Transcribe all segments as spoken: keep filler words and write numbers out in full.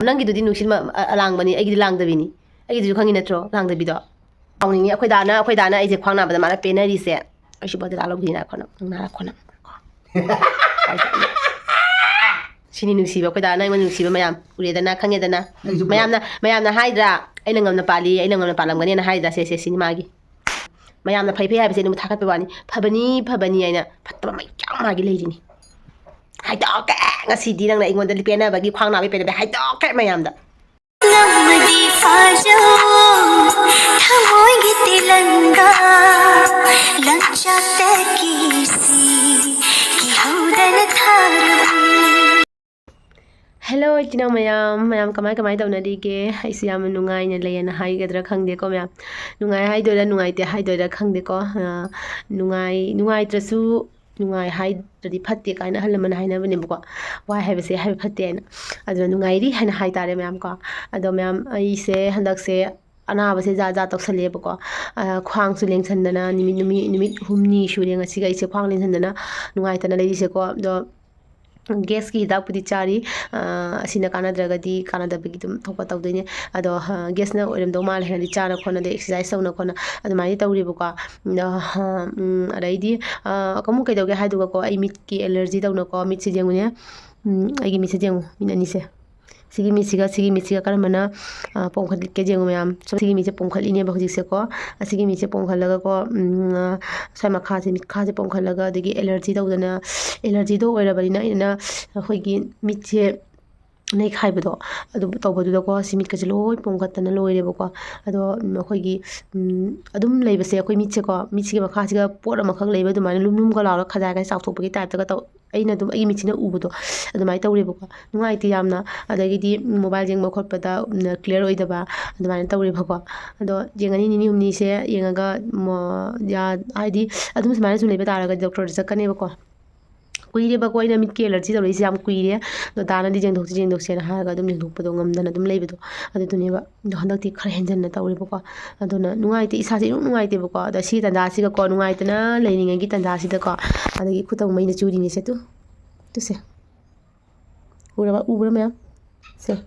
ꯅꯪꯒꯤꯗꯨꯗꯤ ꯅꯨꯡꯁꯤꯠ ꯃ-, ꯑ-, ꯑꯂꯥꯡꯕꯅꯤ, ꯑꯩꯒꯤꯗꯤ ꯂꯥꯡꯗꯕꯤꯅꯤ꯫ ꯑꯩꯒꯤꯗꯨꯁꯨ ꯈꯪꯉꯤ ꯅꯠꯇ꯭ꯔꯣ, ꯂꯥꯡꯗꯕꯤꯗꯣ? ꯁꯥꯎꯅꯤꯡꯉꯤ꯫ ꯑꯩꯈꯣꯏ ꯗꯥꯅ, ꯑꯩꯈꯣꯏ ꯗꯥꯅ ꯑꯩꯁꯦ ꯈ꯭ꯋꯥꯡ ꯅꯥꯕꯗ ꯃꯥꯅ ꯄꯦꯟꯅꯔꯤꯁꯦ꯫ ꯑꯩꯁꯨ ꯕꯣꯇꯜ ꯂꯧꯈꯤꯅ ꯈꯣꯠꯅ ꯉꯥꯡꯅꯔ ꯈꯣꯠꯅ꯫ ꯁꯤꯅꯤ ꯅꯨꯡꯁꯤꯕ, ꯑꯩꯈꯣꯏ ꯗꯥꯅ ꯑꯩꯉꯣꯟꯗ ꯅꯨꯡꯁꯤꯕ ꯃꯌꯥꯝ ꯎꯔꯦꯗꯅ, ꯈꯪꯉꯦꯗꯅ꯫ ꯅꯪꯁꯨ ꯃꯌꯥꯝꯅ, ꯃꯌꯥꯝꯅ ꯍꯥꯏꯗ꯭ꯔꯥ, "ꯑꯩꯅ ꯉꯝꯅ ꯄꯥꯜꯂꯤ, ꯑꯩꯅ ꯉꯝꯅ ꯄꯥꯜꯂꯝꯒꯅꯤꯅ" ꯍꯥꯏꯗ꯭ꯔꯥ? ꯁꯦ, ꯁꯦ, ꯁꯤꯅꯤ ꯃꯥꯒꯤ꯫ ꯃꯌꯥꯝꯅ ꯐꯩ ꯐꯩ ꯍꯥꯏꯕꯁꯦ ꯑꯗꯨꯝ ꯊꯥꯒꯠꯄ ꯋꯥꯅꯤ꯫ ꯐꯕꯅꯤ, ꯐꯕꯅꯤ ꯍꯥꯏꯅ ꯐꯠꯇꯕ ꯃꯌꯥꯝ ꯃꯥꯒꯤ ꯂꯩꯔꯤꯅꯤ꯫ ꯍꯥꯏꯗꯣꯛꯀꯦ! ꯉꯁꯤꯗꯤ ꯅꯪꯅ ꯑꯩꯉꯣꯟꯗ ꯄꯦꯟꯅꯕꯒꯤ, ꯈ꯭ꯋꯥꯡ ꯅꯥꯕꯒꯤ ꯄꯦꯟꯅꯕ ꯍꯥꯏꯗꯣꯛꯀꯦ ꯃꯌꯥꯝꯗ꯫ ꯉꯝꯃꯗꯤ ꯐꯥꯖꯧ, ꯊꯃꯣꯏꯒꯤ ꯇꯤꯂꯪꯒꯥ, ꯂꯪꯆꯥꯛꯇ ꯀꯤꯁꯤ, ꯀꯤꯍꯧꯗꯅ ꯊꯥꯔꯨ꯫ ꯍꯦꯜꯂꯣ, ꯏꯆꯤꯟ ꯏꯅꯥꯎ ꯃꯌꯥꯝ, ꯃꯌꯥꯝ ꯀꯃꯥꯏ ꯀꯃꯥꯏ ꯇꯧꯅꯔꯤꯒꯦ? ꯑꯩꯁꯨ ꯌꯥꯝꯅ ꯅꯨꯡꯉꯥꯏꯅ ꯂꯩꯌꯦꯅ ꯍꯥꯏꯒꯗ꯭ꯔꯥ ꯈꯪꯗꯦꯀꯣ ꯃꯌꯥꯝ꯫ ꯅꯨꯡꯉꯥꯏ ꯍꯥꯏꯗꯣꯏꯔꯥ, ꯅꯨꯡꯉꯥꯏꯇꯦ ꯍꯥꯏꯗꯣꯏꯔꯥ ꯈꯪꯗꯦꯀꯣ꯫ ꯑ, ꯅꯨꯡꯉꯥꯏ, ꯅꯨꯡꯉꯥꯏꯇ꯭ꯔꯁꯨ ꯅꯨꯡꯉꯥꯏ ꯍꯥꯏꯗ꯭ꯔꯗꯤ ꯐꯠꯇꯦ ꯀꯥꯏꯅ ꯑꯍꯜ ꯂꯃꯟꯅ ꯍꯥꯏꯅꯕꯅꯦꯕꯀꯣ꯫ ꯋꯥꯏ ꯍꯥꯏꯕꯁꯦ ꯍꯥꯏꯕ ꯐꯠꯇꯦ ꯍꯥꯏꯅ꯫ ꯑꯗꯨꯅ ꯅꯨꯡꯉꯥꯏꯔꯤ ꯍꯥꯏꯅ ꯍꯥꯏꯇꯥꯔꯦ ꯃꯌꯥꯝ ꯀꯣ꯫ ꯑꯗꯣ ꯃꯌꯥꯝ, ꯑꯩꯁꯦ ꯍꯟꯗꯛꯁꯦ ꯑꯅꯥꯕꯁꯦ ꯖꯥꯠ ꯖꯥꯠ ꯇꯧꯁꯜꯂꯦꯕꯀꯣ꯫ ꯑ, ꯈ꯭ꯋꯥꯡꯁꯨ ꯂꯦꯡꯁꯟꯗꯅ ꯅꯨꯃꯤꯠ, ꯅꯨꯃꯤꯠ, ꯅꯨꯃꯤꯠ ꯍꯨꯝꯅꯤ ꯁꯨꯔꯦ ꯉꯁꯤꯒ ꯑꯩꯁꯦ ꯈ꯭ꯋꯥꯡ ꯂꯦꯡꯁꯟꯗꯅ ꯅꯨꯡꯉꯥꯏꯇꯅ ꯂꯩꯔꯤꯁꯦꯀꯣ꯫ ꯑꯗꯣ ꯒꯦꯁꯀꯤ ꯍꯤꯗꯥꯛꯄꯨꯗꯤ ꯆꯥꯔꯤ꯫ ꯑ, ꯑꯁꯤꯅ ꯀꯥꯟꯅꯗ꯭ꯔꯒꯗꯤ ꯀꯥꯟꯅꯗꯕꯒꯤ ꯑꯗꯨꯝ ꯊꯣꯛꯄ ꯇꯧꯗꯣꯏꯅꯦ꯫ ꯑꯗꯣ, ꯑ, ꯒꯦꯁꯅ ꯑꯣꯏꯔꯝꯗꯧ ꯃꯥꯜꯂꯦ ꯍꯥꯏꯅꯗꯤ ꯆꯥꯅ ꯈꯣꯠꯅꯗ, ꯑꯦꯛꯁꯔꯁꯥꯏꯁ ꯇꯧꯅ ꯈꯣꯠꯅ ꯑꯗꯨꯃꯥꯏꯅ ꯇꯧꯔꯤꯕꯀꯣ꯫ ꯑꯗꯣ, ꯑ, ꯎꯝ, ꯑꯗꯩꯗꯤ, ꯑ, ꯑꯃꯨꯛ ꯀꯩꯗꯧꯒꯦ ꯍꯥꯏꯗꯨꯒꯀꯣ, ꯑꯩ ꯃꯤꯠꯀꯤ ꯑꯦꯂꯔꯖꯤ ꯇꯧꯅꯀꯣ, ꯃꯤꯠꯁꯦ ꯌꯦꯡꯉꯨꯅꯦ꯫ ꯎꯝ, ꯑꯩꯒꯤ ꯃꯤꯠꯁꯦ ꯌꯦꯡꯉꯨ, ꯃꯤꯠ ꯑꯅꯤꯁꯦ꯫ ꯁꯤꯒꯤ ꯃꯤꯠꯁꯤꯒ ꯁꯤꯒꯤ ꯃꯤꯠꯁꯤꯒ ꯀꯔꯝꯕꯅ, ꯑ, ꯄꯣꯝꯈꯠꯀꯦ ꯌꯦꯡꯉꯨ ꯃꯌꯥꯝ꯫ ꯁꯨꯝ ꯁꯤꯒꯤ ꯃꯤꯠꯁꯦ ꯄꯣꯝꯈꯠꯂꯤꯅꯦꯕ ꯍꯧꯖꯤꯛꯁꯦꯀꯣ꯫ ꯑꯁꯤꯒꯤ ꯃꯤꯠꯁꯦ ꯄꯣꯝꯈꯠꯂꯒꯀꯣ, ꯎꯝ, ꯑ, ꯁ꯭ꯋꯥꯏ ꯃꯈꯥꯁꯦ, ꯃꯤꯠꯈꯥꯁꯦ ꯄꯣꯝꯈꯠꯂꯒ, ꯑꯗꯒꯤ ꯑꯦꯂꯔꯖꯤ ꯇꯧꯗꯅ, ꯑꯦꯂꯔꯖꯤꯗꯣ ꯑꯣꯏꯔꯕꯅꯤꯅ ꯑꯩꯅ ꯑꯩꯈꯣꯏꯒꯤ ꯃꯤꯠꯁꯦ ꯅꯩꯈꯥꯏꯕꯗꯣ ꯑꯗꯨ ꯇꯧꯕꯗꯨꯗꯀꯣ, ꯁꯤ ꯃꯤꯠꯀꯁꯦ ꯂꯣꯏ ꯄꯣꯝꯈꯠꯇꯅ ꯂꯣꯏꯔꯦꯕꯀꯣ꯫ ꯑꯗꯣ, ꯎꯝ, ꯑꯩꯈꯣꯏꯒꯤ, ꯎꯝ, ꯑꯗꯨꯝ ꯂꯩꯕꯁꯦ ꯑꯩꯈꯣꯏ ꯃꯤꯠꯁꯦꯀꯣ, ꯃꯤꯠꯁꯤꯒꯤ ꯃꯈꯥꯁꯤꯒ ꯄꯣꯠ ꯑꯃꯈꯛ ꯂꯩꯕ ꯑꯗꯨꯃꯥꯏꯅ ꯂꯨꯝ ꯂꯨꯝꯒ ꯂꯥꯎꯔꯒ ꯈꯖꯥꯏꯒ ꯆꯥꯎꯊꯣꯛꯄꯒꯤ ꯇꯥꯏꯞꯇꯒ ꯇꯧ-, ꯑꯩꯅ ꯑꯗꯨꯝ ꯑꯩꯒꯤ ꯃꯤꯠꯁꯤꯅ ꯎꯕꯗꯣ ꯑꯗꯨꯃꯥꯏꯅ ꯇꯧꯔꯦꯕꯀꯣ꯫ ꯅꯨꯡꯉꯥꯏꯇꯦ ꯌꯥꯝꯅ꯫ ꯑꯗꯒꯤꯗꯤ ꯃꯣꯕꯥꯏꯜ ꯌꯦꯡꯕ ꯈꯣꯠꯄꯗ, ꯎꯝ, ꯀ꯭ꯂꯤꯌꯥꯔ ꯑꯣꯏꯗꯕ ꯑꯗꯨꯃꯥꯏꯅ ꯇꯧꯔꯦꯕꯀꯣ꯫ ꯑꯗꯣ ꯌꯦꯡꯉꯅꯤ, ꯅꯤꯅꯤ ꯍꯨꯝꯅꯤꯁꯦ ꯌꯦꯡꯉꯒ, ꯃꯣ-, ꯌꯥ-, ꯍꯥꯏꯗꯤ ꯑꯗꯨꯝ ꯁꯨꯃꯥꯏꯅ ꯁꯨꯝ ꯂꯩꯕ ꯇꯥꯔꯒꯗꯤ ꯗꯣꯛꯇꯔꯗ ꯆꯠꯀꯅꯦꯕꯀꯣ꯫ ꯀꯨꯏꯔꯦꯕꯀꯣ ꯑꯩꯅ ꯃꯤꯠꯀꯤ ꯑꯦꯂꯔꯖꯤ ꯇꯧꯔꯛꯏꯁꯦ, ꯌꯥꯝ ꯀꯨꯏꯔꯦ꯫ ꯑꯗꯣ ꯗꯥꯅꯗꯤ ꯌꯦꯡꯊꯣꯛꯁꯤ, ꯌꯦꯡꯊꯣꯛꯁꯦꯅ ꯍꯥꯏꯔꯒ ꯑꯗꯨꯝ ꯌꯦꯡꯊꯣꯛꯄꯗꯣ ꯉꯝꯗꯅ ꯑꯗꯨꯝ ꯂꯩꯕꯗꯣ ꯑꯗꯨꯗꯨꯅꯦꯕ꯫ ꯑꯗꯣ ꯍꯟꯗꯛꯇꯤ ꯈꯔ ꯍꯦꯟꯖꯟꯅ ꯇꯧꯔꯦꯕꯀꯣ꯫ ꯑꯗꯨꯅ ꯅꯨꯡꯉꯥꯏꯇꯦ, ꯏꯁꯥꯁꯦ ꯏꯅꯨꯡ ꯅꯨꯡꯉꯥꯏꯇꯦꯕꯀꯣ꯫ ꯑꯗꯣ ꯁꯤꯒꯤ ꯇꯥꯟꯖꯥꯁꯤꯒꯀꯣ, ꯅꯨꯡꯉꯥꯏꯇꯅ ꯂꯩꯔꯤꯉꯩꯒꯤ ꯇꯥꯟꯖꯥꯁꯤꯗꯀꯣ, ꯑꯗꯒꯤ ꯈꯨꯠꯇꯧ ꯃꯩꯅ ꯆꯨꯔꯤꯅꯦꯁꯦ ꯇꯨ꯫ ꯇꯨꯁꯦ꯫ ꯎꯔꯕ? ꯎꯕ꯭ꯔꯥ ꯃꯌꯥꯝ? ꯁꯦ꯫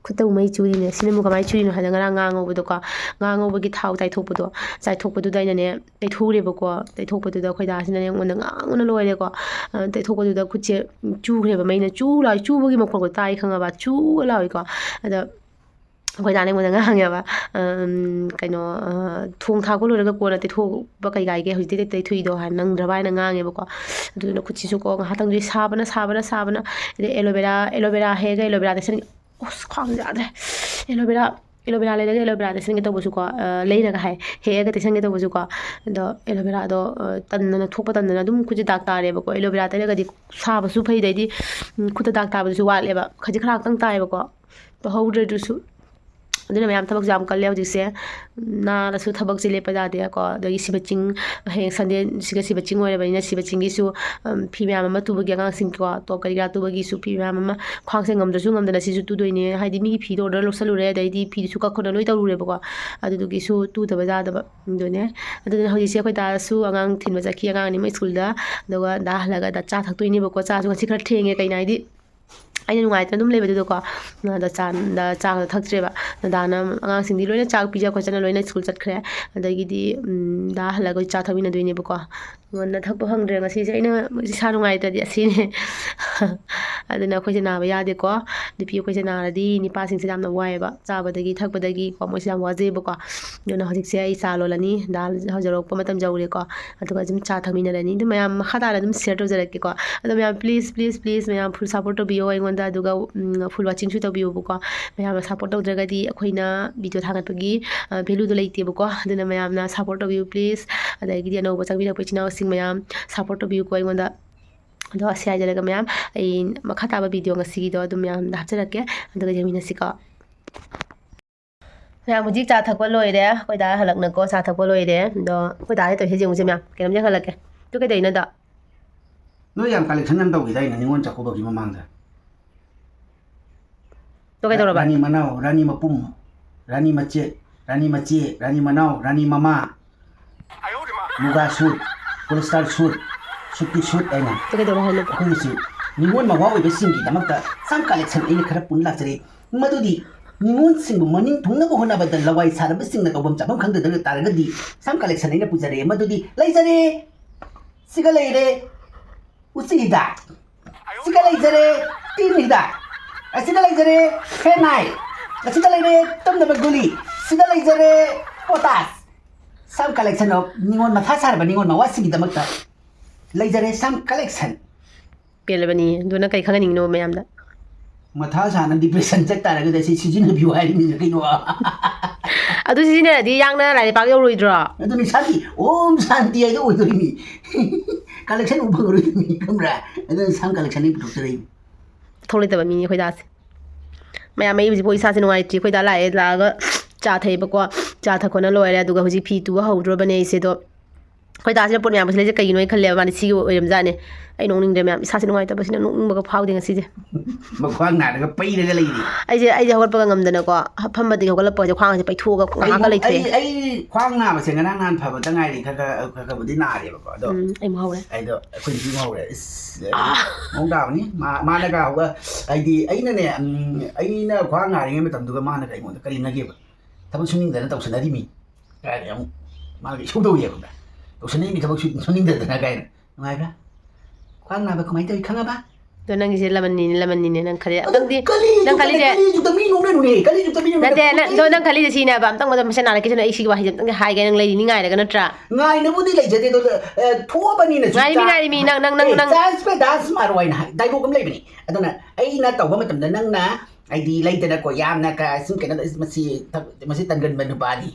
ꯈꯨꯠꯇꯕꯨ ꯃꯩ ꯆꯨꯔꯤꯅꯦ꯫ ꯁꯤꯅ ꯑꯃꯨꯛ ꯀꯃꯥꯏꯅ ꯆꯨꯔꯤꯅꯣ ꯍꯥꯏꯗ, ꯉꯔꯥꯡ ꯉꯥ ꯉꯧꯕꯗꯣꯀꯣ, ꯉꯥ ꯉꯧꯕꯒꯤ ꯊꯥꯎ ꯆꯥꯏꯊꯣꯛꯄꯗꯣ, ꯆꯥꯏꯊꯣꯛꯄꯗꯨꯗ ꯑꯩꯅꯅꯦ ꯇꯩꯊꯣꯛꯎꯔꯦꯕꯀꯣ꯫ ꯇꯩꯊꯣꯛꯄꯗꯨꯗ ꯑꯩꯈꯣꯏ ꯗꯥꯁꯤꯅꯅꯦ ꯑꯩꯉꯣꯟꯗ ꯉꯥꯡꯕꯅ ꯂꯣꯏꯔꯦꯀꯣ꯫ ꯑ, ꯇꯩꯊꯣꯛꯄꯗꯨꯗ ꯈꯨꯠꯁꯦ ꯆꯨꯈ꯭ꯔꯦꯕ, ꯃꯩꯅ ꯆꯨ ꯂꯥꯎ, ꯆꯨꯕꯒꯤ ꯃꯈꯣꯟꯗꯣ ꯇꯥꯏ ꯈꯪꯉꯕ, ꯆꯨ ꯂꯥꯎꯏꯀꯣ꯫ ꯑꯗ ꯑꯩꯈꯣꯏ ꯗꯥꯅ ꯑꯩꯉꯣꯟꯗ ꯉꯥꯡꯉꯦꯕ, ꯑꯝ, ꯀꯩꯅꯣ, ꯑ, "ꯊꯣꯡ ꯊꯥꯛꯄ ꯂꯣꯏꯔꯒ ꯀꯣꯟꯅ ꯇꯩꯊꯣꯛꯄ ꯀꯩ ꯀꯥꯏꯒꯦ, ꯍꯧꯖꯤꯛꯇꯤ ꯇꯩꯊꯣꯛꯏꯗꯣ?" ꯍꯥꯏꯅ, "ꯅꯪꯗ꯭ꯔꯕ?" ꯍꯥꯏꯅ ꯉꯥꯡꯉꯦꯕꯀꯣ꯫ ꯑꯗꯨꯗꯨꯅ ꯈꯨꯠꯁꯤꯁꯨꯀꯣ ꯉꯥꯏꯍꯥꯛꯇꯪꯗꯨꯗꯤ ꯁꯥꯕꯅ, ꯁꯥꯕꯅ, ꯁꯥꯕꯅ, ꯑꯗꯩ ꯑꯦꯂꯣꯕꯦꯔꯥ, ꯑꯦꯂꯣꯕꯦꯔꯥ ꯍꯦꯛꯑꯒ ꯑꯦꯂꯣꯕꯦꯔꯥ ꯇꯩꯁꯟ-, ꯑꯁ, ꯈ꯭ꯋꯥꯡꯁꯦ ꯌꯥꯗ꯭ꯔꯦ꯫ ꯑꯦꯂꯣꯕꯦꯔꯥ, ꯑꯦꯂꯣꯕꯦꯔꯥ ꯂꯩꯔꯒ ꯑꯦꯂꯣꯕꯦꯔꯥ ꯇꯩꯁꯟꯒꯦ ꯇꯧꯕꯁꯨꯀꯣ, ꯑ, ꯂꯩꯔꯒ ꯍꯥꯏ, ꯍꯦꯛꯑꯒ ꯇꯩꯁꯟꯒꯦ ꯇꯧꯕꯁꯨꯀꯣ, ꯑꯗꯣ ꯑꯦꯂꯣꯕꯦꯔꯥꯗꯣ, ꯑ, ꯇꯟꯗꯅ, ꯊꯣꯛꯄ ꯇꯟꯗꯅ ꯑꯗꯨꯝ ꯈꯨꯠꯁꯦ ꯗꯥꯛ ꯇꯥꯔꯦꯕꯀꯣ꯫ ꯑꯦꯂꯣꯕꯦꯔꯥ ꯇꯩꯔꯒꯗꯤ ꯁꯥꯕꯁꯨ ꯐꯩ, ꯑꯗꯩꯗꯤ, ꯎꯝ, ꯈꯨꯠꯇ ꯗꯥꯛ ꯇꯥꯕꯗꯨꯁꯨ ꯋꯥꯠꯂꯦꯕ, ꯈꯖꯤꯛ ꯈꯔ ꯈꯛꯇꯪ ꯇꯥꯏꯌꯦꯕꯀꯣ꯫ ꯇꯧꯍꯧꯗ꯭ꯔꯦ ꯑꯗꯨꯁꯨ꯫ ꯑꯗꯨꯅ ꯃꯌꯥꯝ ꯊꯕꯛꯁꯨ ꯌꯥꯝ ꯀꯜꯂꯦ ꯍꯧꯖꯤꯛꯁꯦ꯫ ꯅꯥꯔꯁꯨ ꯊꯕꯛꯁꯦ ꯂꯦꯞꯄ ꯌꯥꯗꯦꯀꯣ꯫ ꯑꯗꯒꯤ ꯁꯤꯕ ꯆꯤꯡ, ꯍꯌꯦꯡ ꯁꯟꯗꯦꯁꯤꯒ ꯁꯤꯕ ꯆꯤꯡ ꯑꯣꯏꯔꯕꯅꯤꯅ, ꯁꯤꯕ ꯆꯤꯡꯒꯤꯁꯨ, ꯎꯝ, ꯐꯤ ꯃꯌꯥꯝ ꯑꯃ ꯇꯨꯕꯒꯤ, ꯑꯉꯥꯡꯁꯤꯡꯀꯣ, ꯇꯣꯞ ꯀꯔꯤ ꯀꯔꯥ ꯇꯨꯕꯒꯤꯁꯨ ꯐꯤ ꯃꯌꯥꯝ ꯑꯃ, ꯈ꯭ꯋꯥꯡꯁꯦ ꯉꯝꯗ꯭ꯔꯁꯨ ꯉꯝꯗꯅ ꯁꯤꯁꯨ ꯇꯨꯗꯣꯏꯅꯦ꯫ ꯍꯥꯏꯗꯤ ꯃꯤꯒꯤ ꯐꯤꯗꯣ order ꯂꯧꯁꯜꯂꯨꯔꯦ, ꯑꯗꯩꯗꯤ ꯐꯤꯗꯨꯁꯨ ꯀꯛ ꯈꯣꯠꯅ ꯂꯣꯏ ꯇꯧꯔꯨꯔꯦꯕꯀꯣ꯫ ꯑꯗꯨꯗꯨꯒꯤꯁꯨ ꯇꯨꯗꯕ ꯌꯥꯗꯕ꯫ ꯑꯗꯨꯅꯦ꯫ ꯑꯗꯨꯗꯨꯅ ꯍꯧꯖꯤꯛꯁꯦ ꯑꯩꯈꯣꯏ ꯗꯥꯁꯨ ꯑꯉꯥꯡ ꯊꯤꯟꯕ ꯆꯠꯈꯤ, ꯑꯉꯥꯡ ꯑꯅꯤꯃꯛ ꯁ꯭ꯀꯨꯜꯗ꯫ ꯑꯗꯨꯒ ꯗꯥ ꯍꯜꯂꯛꯑꯒ ꯗꯥ ꯆꯥ ꯊꯛꯇꯣꯏꯅꯦꯕꯀꯣ꯫ ꯆꯥꯁꯨ ꯉꯁꯤ ꯈꯔ ꯊꯦꯡꯉꯦ, ꯀꯩꯅꯣ ꯍꯥꯏꯗꯤ ꯑꯩꯅ ꯅꯨꯡꯉꯥꯏꯇꯅ ꯑꯗꯨꯝ ꯂꯩꯕꯗꯨꯗꯀꯣ, ꯑꯗ ꯆꯥ, ꯗ ꯆꯥꯒ ꯊꯛꯇ꯭ꯔꯦꯕ꯫ ꯗꯗꯥꯅ ꯑꯉꯥꯡꯁꯤꯡꯗꯤ ꯂꯣꯏꯅ ꯆꯥꯛ ꯄꯤꯖ ꯈꯣꯠꯆꯅ ꯂꯣꯏꯅ ꯁ꯭ꯀꯨꯜ ꯆꯠꯈ꯭ꯔꯦ꯫ ꯑꯗꯒꯤꯗꯤ, ꯎꯝ, ꯗꯥ ꯍꯜꯂꯒ ꯆꯥ ꯊꯛꯃꯤꯟꯅꯗꯣꯏꯅꯦꯕꯀꯣ꯫ ꯉꯟꯅ ꯊꯛꯄ ꯐꯪꯗ꯭ꯔꯦ ꯉꯁꯤꯁꯦ, ꯑꯩꯅ ꯏꯁꯥ ꯅꯨꯡꯉꯥꯏꯇ꯭ꯔꯗꯤ ꯑꯁꯤꯅꯤ꯫ ꯑꯗꯨꯅ ꯑꯩꯈꯣꯏꯁꯦ ꯅꯥꯕ ꯌꯥꯗꯦꯀꯣ꯫ ꯅꯨꯄꯤ ꯑꯩꯈꯣꯏꯁꯦ ꯅꯥꯔꯗꯤ ꯅꯨꯄꯥꯁꯤꯡꯁꯦ ꯌꯥꯝꯅ ꯋꯥꯏꯑꯦꯕ, ꯆꯥꯕꯗꯒꯤ ꯊꯛꯄꯗꯒꯤꯀꯣ ꯃꯣꯏꯁꯦ ꯌꯥꯝ ꯋꯥꯖꯩꯕꯀꯣ꯫ ꯑꯗꯨꯅ ꯍꯧꯖꯤꯛꯁꯦ ꯑꯩ ꯆꯥ ꯂꯣꯜꯂꯅꯤ, ꯗꯥ ꯍꯧꯖꯔꯛꯄ ꯃꯇꯝ ꯌꯧꯔꯦꯀꯣ꯫ ꯑꯗꯨꯒ ꯑꯗꯨꯝ ꯆꯥ ꯊꯛꯃꯤꯟꯅꯔꯅꯤ꯫ ꯑꯗꯨ ꯃꯌꯥꯝ ꯃꯈꯥ ꯇꯥꯅ ꯑꯗꯨꯝ share ꯇꯧꯖꯔꯛꯀꯦꯀꯣ꯫ ꯑꯗꯣ ꯃꯌꯥꯝ please, please, please ꯃꯌꯥꯝ full support ꯇꯧꯕꯤꯌꯣ ꯑꯩꯉꯣꯟꯗ, ꯑꯗꯨꯒ, ꯎꯝ, full watchingꯁꯨ ꯇꯧꯕꯤꯌꯣꯕꯀꯣ꯫ ꯃꯌꯥꯝꯅ support ꯇꯧꯗ꯭ꯔꯒꯗꯤ ꯑꯩꯈꯣꯏꯅ video ꯊꯥꯒꯠꯄꯒꯤ, ꯑ, valueꯗꯣ ꯂꯩꯇꯦꯕꯀꯣ꯫ ꯑꯗꯨꯅ ꯃꯌꯥꯝꯅ support ꯇꯧꯕꯤꯌꯨ please꯫ ꯑꯗꯒꯤꯗꯤ ꯑꯅꯧꯕ ꯆꯪꯕꯤꯔꯛꯄ ꯏꯆꯤꯟ ꯏꯅꯥꯎꯁꯤꯡ ꯃꯌꯥꯝ support ꯇꯧꯕꯤꯌꯨꯀꯣ ꯑꯩꯉꯣꯟꯗ꯫ ꯑꯗꯣ ꯑꯁꯤ ꯍꯥꯏꯖꯔꯒ ꯃꯌꯥꯝ, ꯑꯩ ꯃꯈꯥ ꯇꯥꯕ video ꯉꯁꯤꯒꯤꯗꯣ ꯑꯗꯨꯝ ꯃꯌꯥꯝꯗ ꯍꯥꯞꯆꯔꯛꯀꯦ, ꯑꯗꯨꯒ ꯌꯦꯡꯃꯤꯟꯅꯁꯤꯀꯣ꯫ ꯃꯌꯥꯝ ꯍꯧꯖꯤꯛ ꯆꯥ ꯊꯛꯄ ꯂꯣꯏꯔꯦ, ꯑꯩꯈꯣꯏ ꯗꯥ ꯍꯜꯂꯛꯅꯀꯣ ꯆꯥ ꯊꯛꯄ ꯂꯣꯏꯔꯦ꯫ ꯑꯗꯣ ꯑꯩꯈꯣꯏ ꯗꯥ ꯇꯧꯔꯤꯁꯦ ꯌꯦꯡꯉꯨꯁꯦ ꯃꯌꯥꯝ, ꯀꯩꯅꯣꯝ ꯌꯦꯡꯍꯜꯂꯛꯀꯦ꯫ ꯑꯗꯨ ꯀꯩꯗꯧꯔꯤꯅꯣ ꯗꯥ? ꯅꯣꯏ ꯌꯥꯝ collection ꯌꯥꯝ ꯇꯧꯈꯤꯗꯥꯏꯅꯦ ꯅꯤꯉꯣꯜ ꯆꯥꯛꯀꯧꯕꯒꯤ ꯃꯃꯥꯡꯗ? ꯑꯗꯣ ꯀꯩꯗꯧꯔꯕ? ꯔꯥꯅꯤ ꯃꯅꯥꯎ, ꯔꯥꯅꯤ ꯃꯄꯨꯝ, ꯔꯥꯅꯤ ꯃꯆꯦꯠ, ꯔꯥꯅꯤ ꯃꯆꯦ, ꯔꯥꯅꯤ ꯃꯅꯥꯎ, ꯔꯥꯅꯤ ꯃꯃꯥ, ꯃꯨꯒꯥ suit, polyester suit, suitꯀꯤ suit ꯍꯥꯏꯅ꯫ ꯑꯗꯣ ꯀꯩꯗꯧꯔꯕ ꯍꯥꯏꯅꯣ? ꯑꯩꯈꯣꯏꯒꯤꯁꯤ ꯅꯤꯉꯣꯜ ꯃꯋꯥ ꯑꯣꯏꯕꯁꯤꯡꯒꯤꯗꯃꯛꯇ ꯁꯝ ꯀꯂꯦꯛꯁꯟ ꯑꯩꯅ ꯈꯔ ꯄꯨꯟ ꯂꯥꯛꯆꯔꯦ꯫ ꯃꯗꯨꯗꯤ ꯅꯤꯉꯣꯜꯁꯤꯡꯕꯨ ꯃꯅꯤꯡ ꯊꯨꯡꯅꯕ ꯍꯣꯠꯅꯕꯗ ꯂꯋꯥꯏ ꯁꯥꯔꯕꯁꯤꯡꯅ ꯇꯧꯐꯝ ꯆꯥꯐꯝ ꯈꯪꯗꯗꯕ ꯇꯥꯔꯒꯗꯤ ꯁꯝ ꯀꯂꯦꯛꯁꯟ ꯑꯩꯅ ꯄꯨꯖꯔꯦ꯫ ꯃꯗꯨꯗꯤ ꯂꯩꯖꯔꯦ, ꯁꯤꯒ ꯂꯩꯔꯦ ꯎꯆꯤ ꯍꯤꯗꯥꯛ, ꯁꯤꯒ ꯂꯩꯖꯔꯦ ꯇꯤꯟ ꯍꯤꯗꯥꯛ, ꯑꯁꯤꯗ ꯂꯩꯖꯔꯦ ꯐꯦꯅꯥꯏ, ꯑꯁꯤꯗ ꯂꯩꯔꯦ ꯇꯨꯝꯅꯕ ꯒꯨꯂꯤ, ꯁꯤꯗ ꯂꯩꯖꯔꯦ ꯄꯣꯇꯥꯁ꯫ ꯁꯝ ꯀꯂꯦꯛꯁꯟ ꯑꯣꯐ ꯅꯤꯉꯣꯜ ꯃꯊꯥ ꯁꯥꯔꯕ ꯅꯤꯉꯣꯜ ꯃꯋꯥꯁꯤꯡꯒꯤꯗꯃꯛꯇ ꯂꯩꯖꯔꯦ ꯁꯝ ꯀꯂꯦꯛꯁꯟ꯫ ꯄꯦꯜꯂꯕꯅꯤ꯫ ꯑꯗꯨ ꯅꯪ ꯀꯔꯤ ꯈꯪꯍꯟꯅꯤꯡꯉꯤꯅꯣ ꯃꯌꯥꯝꯗ? ꯃꯊꯥ ꯁꯥꯅ ꯗꯤꯄ꯭ꯔꯦꯁꯟ ꯆꯠ ꯇꯥꯔꯒꯗꯤ ꯑꯁꯤ ꯁꯤꯖꯤꯟꯅꯕꯤꯌꯨ ꯍꯥꯏꯔꯤꯃꯤꯅ ꯀꯩꯅꯣ? ꯑꯗꯨ ꯁꯤꯖꯤꯟꯅꯔꯗꯤ ꯌꯥꯡꯅ ꯂꯥꯏꯔꯩꯄꯥꯛ ꯌꯧꯔꯣꯏꯗ꯭ꯔꯣ? ꯑꯗꯨꯅꯤ ꯁꯥꯟꯇꯤ, ꯑꯣꯝ ꯁꯥꯟꯇꯤ ꯍꯥꯏꯗꯣ ꯑꯣꯏꯗꯣꯔꯤꯃꯤ꯫ ꯀꯂꯦꯛꯁꯟ ꯎꯕ ꯐꯪꯉꯔꯣꯏꯗꯣꯔꯤꯃꯤ, ꯈꯪꯕ꯭ꯔꯥ? ꯑꯗꯨꯅ ꯁꯝ ꯀꯂꯦꯛꯁꯟ ꯑꯩ ꯄꯨꯊꯣꯛꯆꯔꯛꯏꯅꯤ꯫ ꯊꯧ ꯂꯩꯇꯕ ꯃꯤꯅꯤ ꯑꯩꯈꯣꯏ ꯗꯥꯁꯦ꯫ ꯃꯌꯥꯝ, ꯑꯩ ꯍꯧꯖꯤꯛꯐꯥꯎ ꯏꯁꯥꯁꯦ ꯅꯨꯡꯉꯥꯏꯇ꯭ꯔꯤ꯫ ꯑꯩꯈꯣꯏ ꯗꯥ ꯂꯥꯛꯑꯦ, ꯂꯥꯛꯑꯒ ꯆꯥ ꯊꯛꯑꯦꯕꯀꯣ꯫ ꯆꯥ ꯊꯛ ꯈꯣꯠꯅ ꯂꯣꯏꯔꯦ, ꯑꯗꯨꯒ ꯍꯧꯖꯤꯛ ꯐꯤ ꯇꯨꯕ ꯍꯧꯗ꯭ꯔꯕꯅꯦ ꯑꯩꯁꯦ꯫ ꯑꯗꯣ ꯑꯩꯈꯣꯏ ꯗꯥꯁꯤꯅ ꯄꯣꯠ ꯃꯌꯥꯝ ꯄꯨꯁꯤꯜꯂꯛꯏꯁꯦ ꯀꯩꯒꯤꯅꯣ ꯑꯩ ꯈꯜꯂꯦꯕ, ꯃꯥꯗꯤ ꯁꯤꯒꯤ ꯑꯣꯏꯔꯝꯖꯥꯠꯅꯦ꯫ ꯑꯩ ꯅꯣꯛꯅꯤꯡꯗ꯭ꯔꯦ ꯃꯌꯥꯝ, ꯏꯁꯥꯁꯦ ꯅꯨꯡꯉꯥꯏꯇꯕꯁꯤꯅ ꯅꯣꯛꯅꯤꯡꯕꯒ ꯐꯥꯎꯗꯦ ꯉꯁꯤꯁꯦ꯫ ꯃꯈ꯭ꯋꯥꯡ ꯅꯥꯔꯒ ꯄꯩꯔꯒ ꯂꯩꯔꯤ꯫ ꯑꯩꯁꯦ, ꯑꯩꯁꯦ ꯍꯧꯒꯠꯄꯒ ꯉꯝꯗꯅꯀꯣ, ꯐꯝꯕꯗꯒꯤ ꯍꯧꯒꯠꯂꯛꯄꯁꯦ ꯈ꯭ꯋꯥꯡꯁꯦ ꯄꯩꯊꯣꯛꯑꯒ ꯉꯥꯏꯍꯥꯛꯀ ꯑꯩ, ꯂꯩꯊꯣꯛꯑꯦ꯫ ꯑꯩ, ꯑꯩ ꯈ꯭ꯋꯥꯡ ꯅꯥꯕꯁꯦ ꯉꯔꯥꯡ ꯅꯍꯥꯟ ꯐꯕꯇ ꯉꯥꯏꯔꯤ, ꯈꯔ ꯈꯔ, ꯈꯔ ꯈꯔꯕꯨꯗꯤ ꯅꯥꯔꯦꯕꯀꯣ, ꯑꯗꯣ ꯎꯝ, ꯑꯩ ꯑꯃꯨꯛ ꯍꯧꯔꯦ꯫ ꯑꯩꯗꯣ ꯑꯩꯈꯣꯏ ꯅꯨꯄꯤ ꯑꯃ ꯍꯧꯔꯦ꯫ ꯏꯁ, ꯑꯥ꯫ ꯃꯑꯣꯡ ꯇꯥꯕꯅꯤ꯫ ꯃꯥ-, ꯃꯥꯅꯒ ꯍꯧꯒ-, ꯍꯥꯏꯗꯤ ꯑꯩꯅꯅꯦ, ꯎꯝ, ꯑꯩꯅ ꯈ꯭ꯋꯥꯡ ꯅꯥꯔꯤꯉꯩ ꯃꯇꯝꯗꯨꯒ ꯃꯥꯅꯒ ꯑꯩꯉꯣꯟꯗ ꯀꯔꯦꯝꯅꯒꯦꯕ꯫ "ꯊꯕꯛ ꯁꯨꯅꯤꯡꯗꯅ ꯇꯧꯁꯟꯅꯔꯤꯃꯤ" ꯀꯥꯏꯅ ꯑꯃꯨꯛ ꯃꯥꯅꯒ ꯏꯁꯧ ꯇꯧꯋꯦꯕ꯫ "ꯇꯧꯁꯟꯅꯔꯤꯃꯤ ꯊꯕꯛ ꯁꯨ-, ꯁꯨꯅꯤꯡꯗꯗꯅ" ꯀꯥꯏꯅ꯫ ꯅꯨꯡꯉꯥꯏꯕ꯭ꯔꯥ? ꯈ꯭ꯋꯥꯡ ꯅꯥꯕ ꯀꯃꯥꯏꯅ ꯇꯧꯋꯤ ꯈꯪꯉꯕ? ꯑꯗꯣ ꯅꯪꯒꯤꯁꯦ ꯂꯃꯟꯅꯤꯅꯦ, ꯂꯃꯟꯅꯤꯅꯦ ꯅꯪ ꯈꯜꯂꯤ꯫ ꯑꯗꯣ ꯅꯪꯗꯤ, ꯀꯂꯤ ꯅꯪ ꯌꯨꯒꯇ, ꯈꯜꯂꯤꯁꯦ ꯀꯂꯤ ꯌꯨꯒꯇ ꯃꯤ ꯅꯣꯛꯅꯅꯨꯅꯦ, ꯀꯂꯤ ꯌꯨꯒꯇ ꯃꯤ ꯅꯣꯛꯅꯅꯨ꯫ ꯅꯠꯇꯦ, ꯅꯪ, ꯑꯗꯣ ꯅꯪ ꯈꯜꯂꯤꯁꯦ ꯁꯤꯅꯦꯕ, ꯑꯝꯇꯪ ꯃꯇꯝ ꯃꯁꯦ ꯅꯥꯔꯛꯈꯤꯁꯅꯨ, ꯑꯩ ꯁꯤꯒꯤ ꯋꯥꯍꯩꯁꯦ ꯑꯝꯇꯪꯗꯤ ꯍꯥꯏꯒꯦ, ꯅꯪ ꯂꯩꯔꯤ ꯅꯤꯡꯉꯥꯏꯔꯒ ꯅꯠꯇ꯭ꯔꯥ? ꯉꯥꯏꯅꯕꯨꯗꯤ ꯂꯩꯖꯗꯦ, ꯑꯗꯣ, ꯑꯦ, ꯊꯣꯛꯑꯕꯅꯤꯅ ꯉꯥꯏꯔꯤꯃꯤ, ꯆꯨꯞꯆꯥꯞ-, ꯉꯥꯏꯔꯤꯃꯤ, ꯅꯪ, ꯅꯪ, ꯅꯪ, ꯑꯦ, ꯅꯪ꯫ "Chance पे dance मारो" ꯍꯥꯏꯅ ꯍꯥꯏ, dialogue ꯑꯃ ꯂꯩꯕꯅꯤ꯫ ꯑꯗꯨꯅ ꯑꯩꯅ ꯇꯧꯕ ꯃꯇꯝꯗ ꯅꯪꯅ, ꯍꯥꯏꯗꯤ, ꯂꯩꯗꯅꯀꯣ, ꯌꯥꯝꯅ ꯀ-, ꯁꯨꯝ ꯀꯩꯅꯣ, "ꯃꯁꯤ ꯊꯕꯛ, ꯃꯁꯤ ꯇꯟꯒꯟꯕ ꯅꯨꯄꯥꯅꯤ,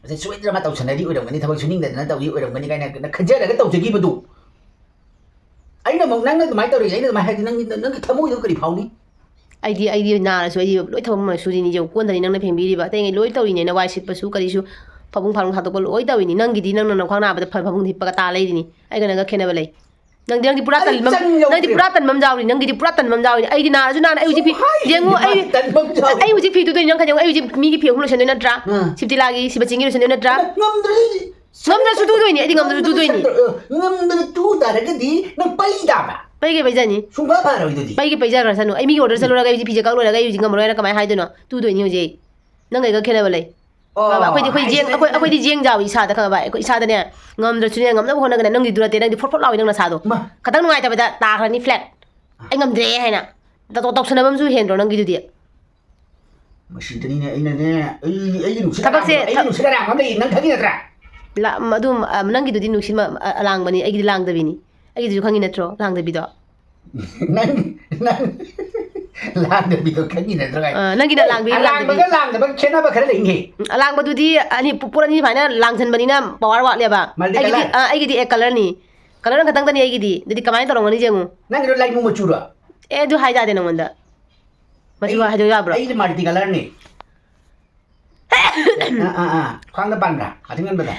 ꯃꯁꯤ ꯁꯣꯏꯗꯅ ꯃꯥ ꯇꯧꯁꯟꯅꯔꯤ ꯑꯣꯏꯔꯝꯒꯅꯤ, ꯊꯕꯛ ꯁꯨꯅꯤꯡꯗꯗꯅ ꯇꯧꯔꯤ ꯑꯣꯏꯔꯝꯒꯅꯤ" ꯀꯥꯏꯅ ꯈꯟꯖꯔꯒ ꯇꯧꯖꯈꯤꯕꯗꯨ꯫ ꯑꯩꯅ ꯑꯃꯨꯛ ꯅꯪꯅ ꯑꯗꯨꯃꯥꯏꯅ ꯇꯧꯔꯤ, ꯑꯩꯅ ꯑꯗꯨꯃꯥꯏꯅ ꯍꯥꯏꯔꯗꯤ ꯅꯪꯒꯤ, ꯅꯪꯒꯤ ꯊꯃꯣꯏꯗꯣ ꯀꯔꯤ ꯐꯥꯎꯅꯤ? ꯑꯩꯗꯤ, ꯑꯩꯗꯤ ꯅꯥꯔꯁꯨ ꯑꯩꯗꯤ ꯂꯣꯏ ꯊꯕꯛ ꯑꯃ ꯁꯨꯔꯤꯅꯤ꯫ ꯌꯦꯡꯉꯨ, ꯀꯣꯟꯗꯅꯤ ꯅꯪꯅ ꯐꯦꯡꯕꯤꯔꯤꯕ, ꯑꯇꯩꯉꯩ ꯂꯣꯏ ꯇꯧꯔꯤꯅꯦ, ꯅꯋꯥꯏ ꯁꯤꯠꯄꯁꯨ ꯀꯔꯤꯁꯨ, ꯐꯃꯨꯡ ꯐꯥꯅꯨꯡ ꯊꯥꯗꯣꯛꯄ ꯂꯣꯏ ꯇꯧꯔꯤꯅꯤ꯫ ꯅꯪꯒꯤꯗꯤ ꯅꯪꯅ ꯅꯈ꯭ꯋꯥꯡ ꯅꯥꯕꯗ ꯐ-, ꯐꯃꯨꯡꯗ ꯍꯤꯞꯄꯒ ꯇꯥ ꯂꯩꯔꯤꯅꯤ꯫ ꯑꯩꯒ ꯅꯪꯒ ꯈꯦꯠꯅꯕ ꯂꯩ꯫ ꯅꯪꯗꯤ, ꯅꯪꯗꯤ ꯄꯨꯔꯥ ꯑꯩ ꯇꯟꯕ, ꯆꯪ ꯌꯧꯗ꯭ꯔꯦ꯫ ꯅꯪꯗꯤ ꯄꯨꯔꯥ ꯇꯟꯕ ꯑꯃ ꯌꯥꯎꯔꯤ, ꯅꯪꯒꯤꯗꯤ ꯄꯨꯔꯥ ꯇꯟꯕ ꯑꯃ ꯌꯥꯎꯔꯤ꯫ ꯑꯩꯗꯤ ꯅꯥꯔꯁꯨ ꯅꯥꯅ ꯑꯩ ꯍꯧꯖꯤꯛ ꯐꯤ-, ꯁꯨꯝ ꯍꯥꯏꯔꯤꯕ ꯌꯦꯡꯉꯨ, ꯑꯩ, ꯇꯟꯕ ꯑꯃ ꯌꯥꯎꯔꯤ꯫ ꯑꯩ ꯍꯧꯖꯤꯛ ꯐꯤ ꯇꯨꯗꯣꯏꯅꯤ, ꯅꯪ ꯈꯟ ꯌꯦꯡꯉꯨ, ꯑꯩ ꯍꯧꯖꯤꯛ ꯃꯤꯒꯤ ꯐꯤ ꯑꯍꯨꯝ ꯂꯣꯏꯁꯟꯗꯣꯏ ꯅꯠꯇ꯭ꯔꯥ? ꯑꯥ꯫ ꯁꯤꯕꯇꯤꯂꯥꯒꯤ, ꯁꯤꯕꯆꯤꯡꯒꯤ ꯂꯣꯏꯁꯟꯗꯣꯏ ꯅꯠꯇ꯭ꯔꯥ? ꯉꯝꯗ꯭ꯔꯗꯤ ꯉꯝꯗ꯭ꯔꯁꯨ ꯇꯨꯗꯣꯏꯅꯤ, ꯑꯩꯗꯤ ꯉꯝꯗ꯭ꯔꯁꯨ ꯇꯨꯗꯣꯏꯅꯤ꯫ ꯉꯝꯗꯅ ꯇꯨ ꯇꯥꯔꯒꯗꯤ ꯅꯪ ꯄꯩ ꯇꯥꯕ꯫ ꯄꯩꯒꯦ ꯄꯩꯖꯅꯤ꯫ ꯁꯨꯡꯐ ꯐꯔꯣꯏ ꯑꯗꯨꯗꯤ꯫ ꯄꯩꯒꯦ ꯄꯩꯖꯈ꯭ꯔꯁꯅꯨ꯫ ꯑꯩ ꯃꯤꯒꯤ order ꯆꯠꯂꯨꯔꯒ ꯑꯩ ꯍꯧꯖꯤꯛ ꯐꯤꯁꯦ ꯀꯛ ꯂꯣꯏꯔꯒ ꯑꯩ ꯍꯧꯖꯤꯛ ꯉꯝꯃꯔꯣꯏ ꯍꯥꯏꯅ ꯀꯃꯥꯏꯅ ꯍꯥꯏꯗꯣꯏꯅꯣ? ꯇꯨꯗꯣꯏꯅꯤ ꯍꯧꯖꯤꯛ ꯑꯩ꯫ ꯅꯪꯒ ꯑꯩꯒ ꯈꯦꯠꯅꯕ ꯂꯩ꯫ ꯑꯣ, ꯈꯪꯉꯕ? ꯑꯩꯈꯣꯏꯗꯤ, ꯑꯩꯈꯣꯏ ꯖꯦꯡ-, ꯍꯥꯏꯁꯦ ꯑꯩꯈꯣꯏ, ꯑꯩꯈꯣꯏꯗꯤ ꯖꯦꯡ ꯖꯥꯎ ꯏꯁꯥꯗ, ꯈꯪꯉꯕ? ꯑꯩꯈꯣꯏ ꯏꯁꯥꯗꯅꯦ, ꯉꯝꯗ꯭ꯔꯁꯨꯅꯦ, ꯉꯝꯅꯕ ꯍꯣꯠꯅꯒꯅꯦ꯫ ꯅꯪꯗꯤ ꯑꯗꯨ ꯅꯠꯇꯦ, ꯅꯪꯗꯤ ꯐꯣꯠ ꯐꯣꯠ ꯂꯥꯎꯏ ꯅꯪ ꯅꯁꯥꯗꯣ꯫ ꯃꯥ꯫ ꯈꯇꯪ ꯅꯨꯡꯉꯥꯏꯇꯕꯗ ꯇꯥꯈ꯭ꯔꯅꯤ flat꯫ ꯑꯩ ꯉꯝꯗ꯭ꯔꯦ ꯍꯥꯏꯅ꯫ ꯇꯧ-, ꯇꯧꯁꯟꯅꯕ ꯑꯃꯁꯨ ꯍꯦꯟꯗ꯭ꯔꯣ ꯅꯪꯒꯤꯗꯨꯗꯤ? ꯃꯁꯤꯗꯅꯤꯅꯦ ꯑꯩꯅꯅꯦ, ꯑꯩ, ꯑꯩꯒꯤ ꯅꯨꯡꯁꯤꯠ ꯊꯕꯛꯁꯦ ꯑꯔꯥꯡꯕ, ꯑꯩꯒꯤ ꯊ- ꯅꯨꯡꯁꯤꯠ ꯑꯔꯥꯡꯕ ꯑꯃ ꯂꯩ, ꯅꯪ ꯈꯪꯉꯤ ꯅꯠꯇ꯭ꯔꯥ? ꯂꯥ-, ꯃ-, ꯑꯗꯨꯝ, ꯑ, ꯅꯪꯒꯤꯗꯨꯗꯤ ꯅꯨꯡꯁꯤꯠ ꯃ-, ꯑ, ꯑꯂꯥꯡꯕꯅꯤ, ꯑꯩꯒꯤꯗꯤ ꯂꯥꯡꯗꯕꯤꯅꯤ꯫ ꯑꯩꯒꯤꯗꯨꯁꯨ ꯈꯪꯉꯤ ꯅꯠꯇ꯭ꯔꯣ, ꯂꯥꯡꯗꯕꯤꯗꯣ? ꯅꯪ, ꯅꯪ ꯂꯥꯡꯗꯕꯤꯗꯣ ꯈꯪꯉꯤ ꯅꯠꯇ꯭ꯔꯣ ꯀꯥꯏ? ꯑ, ꯅꯪꯒꯤꯅ ꯑꯦ, ꯂꯥꯡꯕꯤ, ꯑꯂꯥꯡꯕꯒ ꯂꯥꯡꯗꯕꯤ꯫ ꯂꯥꯡꯗꯕꯒ ꯈꯦꯠꯅꯕ ꯈꯔ ꯂꯩꯅꯦ꯫ ꯎꯝ, ꯑꯂꯥꯡꯕꯗꯨꯗꯤ ꯑꯅꯤ, ꯄꯣ-, ꯄꯣꯠ ꯑꯅꯤ ꯁꯨꯃꯥꯏꯅ ꯂꯥꯡꯁꯟꯕꯅꯤꯅ power ꯋꯥꯠꯂꯦꯕ꯫ Multi ꯑꯩꯒꯤꯗꯤ, colour? ꯑ, ꯑꯩꯒꯤꯗꯤ ꯑꯦ colourꯅꯤ꯫ Colour ꯑꯃꯈꯛꯇꯪꯗꯅꯤ ꯑꯩꯒꯤꯗꯤ꯫ ꯑꯗꯨꯗꯤ ꯀꯃꯥꯏꯅ ꯇꯧꯔꯝꯒꯅꯤ ꯌꯦꯡꯉꯨ꯫ ꯅꯪꯒꯤꯗꯣ ꯂꯥꯏꯃꯨ ꯃꯆꯨꯔꯣ? ꯑꯦ, ꯑꯗꯨ ꯍꯥꯏ ꯌꯥꯗꯦ ꯅꯉꯣꯟꯗ꯫ ꯃꯆꯨ ꯑꯩ-, ꯍꯥꯏꯗꯣꯛ ꯌꯥꯕ꯭ꯔꯣ? ꯑꯩꯗꯤ multi colourꯅꯤ꯫ ꯑꯥ, ꯑꯥ, ꯑꯥ꯫ ꯈ꯭ꯋꯥꯡꯗ ꯄꯥꯟꯕ꯭ꯔꯥ? ꯑꯊꯤꯡꯒꯟꯕꯗ?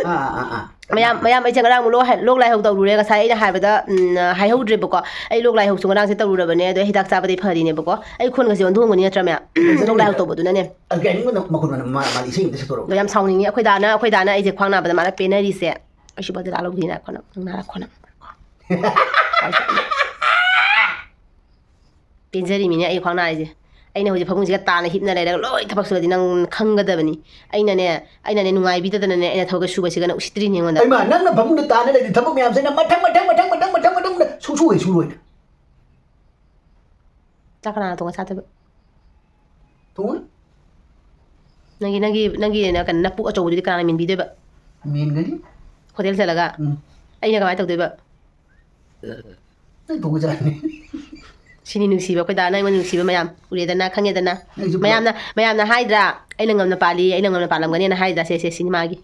ꯑꯥ, ꯑꯥ, ꯑꯥ, ꯑꯥ꯫ ꯃꯌꯥꯝ, ꯃꯌꯥꯝ, ꯑꯩꯁꯦ ꯉꯔꯥꯡ ꯂꯣꯛ ꯍꯥꯏ-, ꯂꯣꯛ ꯂꯥꯏꯍꯧ ꯇꯧꯔꯨꯔꯦ꯫ ꯉꯁꯥꯏ ꯑꯩꯅ ꯍꯥꯏꯕꯗ, ꯎꯝ, ꯍꯥꯏꯍꯧꯗ꯭ꯔꯦꯕꯀꯣ꯫ ꯑꯩ ꯂꯣꯛ ꯂꯥꯏꯍꯧꯁꯨ ꯉꯔꯥꯡꯁꯦ ꯇꯧꯔꯨꯔꯕꯅꯦ, ꯑꯗꯣ ꯍꯤꯗꯥꯛ ꯆꯥꯕꯗꯩ ꯐꯔꯤꯅꯦꯕꯀꯣ꯫ ꯑꯩ ꯈꯣꯟꯒꯁꯦ ꯑꯣꯟꯊꯣꯛꯑꯝꯒꯅꯤ ꯅꯠꯇ꯭ꯔꯥ, ꯃꯌꯥꯝ? ꯂꯣꯛ ꯂꯥꯏꯍꯧ ꯇꯧꯕꯗꯨꯅꯅꯦ꯫ ꯑꯗꯨ ꯀꯩ ꯍꯥꯏꯅꯤꯡꯕꯅꯣ? ꯃꯈꯣꯟ ꯃꯥꯟ-, ꯃꯥ-, ꯃꯥꯜꯂꯤ, ꯏꯁꯩ ꯑꯝꯇ ꯁꯛꯇꯣꯔꯛꯑꯣ꯫ ꯑꯗꯣ ꯌꯥꯝ ꯁꯥꯎꯅꯤꯡꯉꯤ꯫ ꯑꯩꯈꯣꯏ ꯗꯥꯅ, ꯑꯩꯈꯣꯏ ꯗꯥꯅ ꯑꯩꯁꯦ ꯈ꯭ꯋꯥꯡ ꯅꯥꯕꯗ ꯃꯥꯅ ꯄꯦꯟꯅꯔꯤꯁꯦ꯫ ꯑꯩꯁꯨ ꯕꯣꯇꯜ ꯂꯥ ꯂꯧꯗꯣꯏꯅꯦ, ꯈꯣꯠꯅ, ꯅꯪ ꯅꯥꯔꯛꯈꯣꯅ꯫ ꯄꯦꯟꯖꯔꯤꯃꯤꯅꯦ ꯑꯩ ꯈ꯭ꯋꯥꯡ ꯅꯥꯔꯤꯁꯦ꯫ ꯑꯩꯅ ꯍꯧꯖꯤꯛ ꯐꯃꯨꯡꯁꯤꯒ ꯇꯥꯅ ꯍꯤꯞꯅ ꯂꯩꯔꯒ ꯂꯣꯏ ꯊꯕꯛ ꯁꯨꯔꯗꯤ ꯅꯪ ꯈꯪꯒꯗꯕꯅꯤ꯫ ꯑꯩꯅꯅꯦ, ꯑꯩꯅꯅꯦ ꯅꯨꯡꯉꯥꯏꯕꯤꯗꯗꯅꯅꯦ, ꯑꯩꯅ ꯊꯕꯛꯀ ꯁꯨꯕꯁꯤꯒꯅ ꯎꯁꯤꯠꯇ꯭ꯔꯤꯅꯤ ꯑꯩꯉꯣꯟꯗ꯫ ꯑꯩꯃ, ꯅꯪꯅ ꯐꯃꯨꯡꯗ ꯇꯥꯅ ꯂꯩꯔꯗꯤ ꯊꯕꯛ ꯃꯌꯥꯝꯁꯦ ꯑꯩꯅ ꯃꯊꯪ, ꯃꯊꯪ, ꯃꯊꯪ, ꯃꯊꯪ, ꯃꯊꯪ, ꯃꯊꯪ, ꯃꯊꯪ ꯁꯨꯡꯁꯨ ꯍꯦꯛ ꯁꯨꯔꯣꯏ꯫ ꯆꯥꯛ ꯀꯅꯥꯅ ꯊꯣꯡꯉ ꯆꯥꯗꯣꯏꯕ? ꯊꯣꯡꯉꯣꯏ꯫ ꯅꯪꯒꯤ, ꯅꯪꯒꯤ, ꯅꯪꯒꯤ ꯅ-, ꯀꯩꯅꯣ, ꯅꯄꯨꯛ ꯑꯆꯧꯕꯗꯨꯗꯤ ꯀꯅꯥꯅ ꯃꯦꯟꯕꯤꯗꯣꯏꯕ? ꯃꯦꯟꯒꯅꯤ꯫ ꯍꯣꯇꯦꯜ ꯆꯠꯂꯒ? ꯎꯝ꯫ ꯑꯩꯅ ꯀꯃꯥꯏꯅ ꯇꯧꯗꯣꯏꯕ? ꯅꯪ ꯊꯣꯡꯉ ꯆꯥꯅꯤ꯫ ꯁꯤꯅꯤ ꯅꯨꯡꯁꯤꯕ ꯑꯩꯈꯣꯏ ꯗꯥ, ꯅꯪ ꯑꯩꯉꯣꯟꯗ ꯅꯨꯡꯁꯤꯕ ꯃꯌꯥꯝ ꯎꯔꯦꯗꯅ, ꯈꯪꯉꯦꯗꯅ꯫ ꯅꯪꯁꯨ ꯃꯌꯥꯝꯅ, ꯃꯌꯥꯝꯅ ꯍꯥꯏꯗ꯭ꯔꯥ, "ꯑꯩꯅ ꯉꯝꯅ ꯄꯥꯜꯂꯤ, ꯑꯩꯅ ꯉꯝꯅ ꯄꯥꯜꯂꯝꯒꯅꯤꯅ" ꯍꯥꯏꯗ꯭ꯔꯥ? ꯁꯦ, ꯁꯦ, ꯁꯤꯅꯤ ꯃꯥꯒꯤ꯫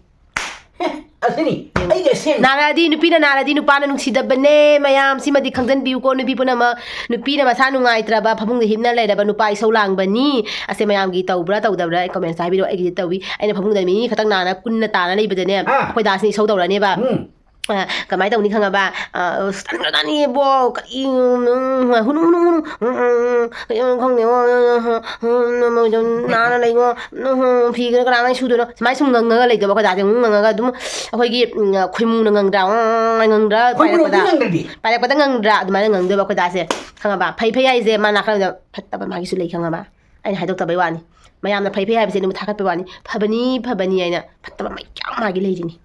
ꯑꯦ, ꯑꯁꯤꯅꯤ ꯑꯩꯒꯤ ꯑꯁꯦꯡꯕ꯫ ꯅꯥꯔꯛꯑꯗꯤ, ꯅꯨꯄꯤꯅ ꯅꯥꯔꯗꯤ ꯅꯨꯄꯥꯅ ꯅꯨꯡꯁꯤꯗꯕꯅꯦ, ꯃꯌꯥꯝ꯫ ꯁꯤꯃꯗꯤ ꯈꯪꯖꯟꯕꯤꯌꯨꯀꯣ, ꯅꯨꯄꯤ ꯄꯨꯝꯅꯃꯛ꯫ ꯅꯨꯄꯤꯅ ꯃꯁꯥ ꯅꯨꯡꯉꯥꯏꯇ꯭ꯔꯕ, ꯐꯃꯨꯡꯗ ꯍꯤꯞꯅ ꯂꯩꯔꯕ ꯅꯨꯄꯥ ꯏꯁꯧ ꯂꯥꯡꯕꯅꯤ꯫ ꯑꯁꯦ ꯃꯌꯥꯝꯒꯤ ꯇꯧꯕ꯭ꯔꯥ ꯇꯧꯗꯕ꯭ꯔꯥ ꯑꯩ comment ꯍꯥꯏꯕꯤꯔꯛꯑꯣ, ꯑꯩꯒꯤꯗꯤ ꯇꯧꯏ꯫ ꯑꯩꯅ ꯐꯃꯨꯡꯗ ꯃꯤ ꯈꯛꯇꯪ ꯅꯥꯅ ꯀꯨꯟꯅ ꯇꯥꯅ ꯂꯩꯕꯗꯅꯦ, ꯑꯥ꯫ ꯑꯩꯈꯣꯏ ꯗꯥꯁꯤꯅ ꯏꯁꯧ ꯇꯧꯔꯅꯦꯕ꯫ ꯎꯝ꯫ ꯑ, ꯀꯃꯥꯏꯅ ꯇꯧꯅꯤ ꯈꯪꯉꯕ? ꯑ, ꯑꯁ, ꯇꯟꯈ꯭ꯔꯖꯥꯠꯅꯤ ꯏꯕꯣ, ꯀꯔꯤ, ꯎꯝ, ꯎꯝ, ꯍꯨꯅꯨ, ꯍꯨꯅꯨ, ꯍꯨꯅꯨ, ꯎꯝ, ꯎꯝ, ꯀꯩꯅꯣ ꯈꯪꯗꯦꯉꯣ, ꯎꯝ, ꯎꯝ, ꯎꯝ, ꯎꯝ, ꯅꯥꯟꯅ ꯂꯩꯉꯣ, ꯎꯝ, ꯎꯝ, ꯐꯤꯒꯅ ꯀꯅꯥꯃꯥꯏꯅ ꯁꯨꯗꯣꯏꯅꯣ? ꯁꯨꯃꯥꯏꯅ ꯁꯨꯝ ꯉꯪꯉꯒ ꯂꯩꯇꯕ ꯑꯩꯈꯣꯏ ꯗꯥꯁꯦ, ꯎꯝ, ꯉꯪꯉꯒ ꯑꯗꯨꯝ ꯑꯩꯈꯣꯏꯒꯤ, ꯎꯝ, ꯈꯣꯏꯃꯨꯅ ꯉꯪꯗ꯭ꯔꯥ? ꯎꯝ, ꯉꯪꯗ꯭ꯔꯥ? ꯈꯣꯏꯃꯨꯅ ꯄꯥꯏꯔꯛꯄꯗ, ꯉꯪꯗ꯭ꯔꯗꯤ? ꯄꯥꯏꯔꯛꯄꯗ ꯉꯪꯗ꯭ꯔꯥ? ꯑꯗꯨꯃꯥꯏꯅ ꯉꯪꯗꯣꯏꯕ ꯑꯩꯈꯣꯏ ꯗꯥꯁꯦ, ꯈꯪꯉꯕ? ꯐꯩ ꯐꯩ ꯍꯥꯏꯁꯦ ꯃꯥ ꯅꯥꯀꯟꯗ ꯐꯠꯇꯕ ꯃꯥꯒꯤꯁꯨ ꯂꯩ, ꯈꯪꯉꯕ? ꯑꯩꯅ ꯍꯥꯏꯗꯣꯛꯇꯕꯩ ꯋꯥꯅꯤ꯫ ꯃꯌꯥꯝꯅ ꯐꯩ ꯐꯩ ꯍꯥꯏꯕꯁꯦ ꯑꯗꯨꯝ ꯊꯥꯒꯠꯄꯩ ꯋꯥꯅꯤ꯫ ꯐꯕꯅꯤ, ꯐꯕꯅꯤ ꯍꯥꯏꯅ ꯐꯠꯇꯕ ꯃꯌꯥꯝ ꯃꯥꯒꯤ ꯂꯩꯔꯤꯅꯤ꯫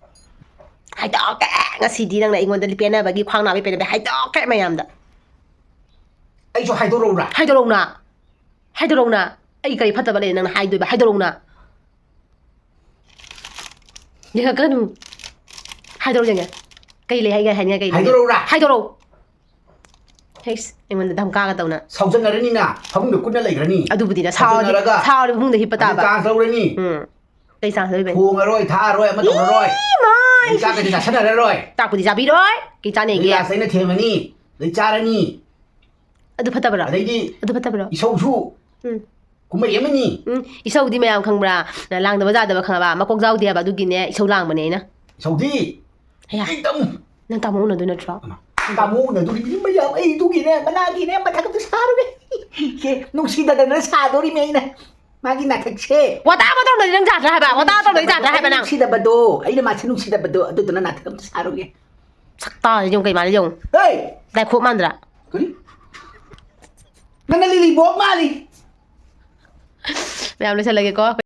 ꯍꯥꯏꯗꯣꯛꯀꯦ! ꯉꯁꯤꯗꯤ ꯅꯪꯅ ꯑꯩꯉꯣꯟꯗ ꯄꯦꯟꯅꯕꯒꯤ, ꯈ꯭ꯋꯥꯡ ꯅꯥꯕꯒꯤ ꯄꯦꯟꯅꯕꯒꯤ ꯍꯥꯏꯗꯣꯛꯀꯦ ꯃꯌꯥꯝꯗ꯫ ꯑꯩꯁꯨ ꯍꯥꯏꯗꯣꯔꯛꯎꯔꯥ? ꯍꯥꯏꯗꯣꯔꯛꯎꯅ꯫ ꯍꯥꯏꯗꯣꯔꯛꯎꯅ꯫ ꯑꯩ ꯀꯔꯤ ꯐꯠꯇꯕ ꯂꯩ ꯅꯪꯅ ꯍꯥꯏꯗꯣꯏꯕ? ꯍꯥꯏꯗꯣꯔꯛꯎꯅ꯫ ꯌꯦꯡꯉꯛꯀꯅꯨ꯫ ꯍꯥꯏꯗꯣꯔꯛꯎ ꯌꯦꯡꯒꯦ꯫ ꯀꯩ ꯂꯩ ꯍꯥꯏꯒꯦ? ꯍꯥꯏꯅꯤꯡꯉꯥꯏ ꯀꯩ ꯂꯩ? ꯍꯥꯏꯗꯣꯔꯛꯎꯔꯥ? ꯍꯥꯏꯗꯣꯔꯛꯎ꯫ ꯍꯩꯁ, ꯑꯩꯉꯣꯟꯗ ꯙꯝꯀꯥꯒ ꯇꯧꯅ꯫ ꯁꯥꯎꯖꯟꯅꯔꯅꯤꯅ ꯐꯃꯨꯡꯗ ꯀꯨꯠꯅ ꯂꯩꯈ꯭ꯔꯅꯤ꯫ ꯑꯗꯨꯕꯨꯗꯤꯅ ꯁꯥꯎꯔꯗꯤ, ꯁꯥꯎꯖꯟꯅꯔꯒ ꯁꯥꯎꯔꯗꯤ ꯐꯃꯨꯡꯗ ꯍꯤꯞꯄ ꯑꯗꯩ ꯇꯥꯕ꯫ ꯆꯥꯟꯁ ꯂꯧꯔꯅꯤ꯫ ꯎꯝ꯫ ꯀꯩ ꯆꯥꯟꯁ ꯂꯧꯔꯤꯕ? ꯊꯣꯡꯉꯔꯣꯏ, ꯊꯥꯛꯑꯔꯣꯏ, ꯑꯃ ꯇꯧꯔꯔꯣꯏ꯫ ꯏꯃꯥꯏ! ꯑꯗꯩ ꯆꯥꯛꯀꯗꯤ ꯆꯥꯁꯟꯅꯔꯔꯣꯏ꯫ ꯆꯥꯛꯄꯨꯗꯤ ꯆꯥꯕꯤꯔꯣꯏ꯫ ꯀꯩ ꯆꯥꯅꯦꯒꯦ? ꯑꯗꯩ ꯂꯥꯁꯇ ꯑꯩꯅ ꯊꯦꯝꯃꯅꯤ꯫ ꯑꯗꯩ ꯆꯥꯔꯅꯤ꯫ ꯑꯗꯨ ꯐꯠꯇꯕ꯭ꯔꯣ? ꯑꯗꯩꯗꯤ ꯑꯗꯨ ꯐꯠꯇꯕ꯭ꯔꯣ? ꯏꯁꯧꯁꯨ ꯎꯝ꯫ ꯀꯨꯝꯍꯩ ꯑꯃꯅꯤ꯫ ꯎꯝ, ꯏꯁꯧꯗꯤ ꯃꯌꯥꯝ ꯈꯪꯕ꯭ꯔꯥ? ꯂꯥꯡꯗꯕ ꯌꯥꯗꯕ ꯈꯪꯉꯕ? ꯃꯀꯣꯛ ꯌꯥꯎꯗꯦ ꯍꯥꯏꯕ, ꯑꯗꯨꯒꯤꯅꯦ ꯏꯁꯧ ꯂꯥꯡꯕꯅꯦ ꯑꯩꯅ꯫ ꯏꯁꯧꯗꯤ ꯍꯩꯌꯥ꯫ ꯑꯩ ꯇꯝꯃꯨ꯫ ꯅꯪ ꯇꯥꯃꯣ ꯎꯅꯗꯣꯏ ꯅꯠꯇ꯭ꯔꯣ? ꯇꯥꯃꯣ ꯎꯅꯗꯣꯔꯤꯕꯅꯤ ꯃꯌꯥꯝ, ꯑꯩ ꯑꯗꯨꯒꯤꯅꯦ, ꯃꯅꯥꯒꯤꯅꯦ, ꯃꯊꯛ ꯑꯝꯇ ꯁꯥꯔꯨꯒꯦ꯫ ꯀꯦ, ꯅꯨꯡꯁꯤꯗꯗꯅ ꯁꯥꯗꯣꯔꯤꯃꯤ ꯑꯩꯅ꯫ ꯃꯥꯒꯤ ꯅꯥꯊꯛꯁꯦ꯫ ꯋꯥꯇꯥ ꯑꯃ ꯇꯧꯅꯗꯤ ꯅꯪ ꯌꯥꯗ꯭ꯔꯥ ꯍꯥꯏꯕ? ꯋꯥꯇꯥ ꯇꯧꯅꯗꯤ ꯌꯥꯗ꯭ꯔꯥ ꯍꯥꯏꯕ ꯅꯪ? ꯅꯨꯡꯁꯤꯗꯕꯗꯣ, ꯑꯩꯅ ꯃꯥꯁꯦ ꯅꯨꯡꯁꯤꯗꯕꯗꯣ, ꯑꯗꯨꯗꯨꯅ ꯅꯥꯊꯛ ꯑꯝꯇ ꯁꯥꯔꯨꯒꯦ꯫ ꯁꯛꯇꯥꯁꯦ ꯌꯦꯡꯉꯨ, ꯀꯩ ꯃꯥꯜꯂꯦ ꯌꯦꯡꯉꯨ꯫ ꯍꯦ! ꯂꯥꯏꯈꯣꯛ ꯃꯥꯟꯗ꯭ꯔꯥ? ꯀꯔꯤ? ꯅꯪꯅ ꯂꯤꯂꯤ ꯕꯣꯛ ꯃꯥꯜꯂꯤ꯫ ꯃꯌꯥꯝ ꯂꯣꯏꯁꯜꯂꯒꯦꯀꯣ꯫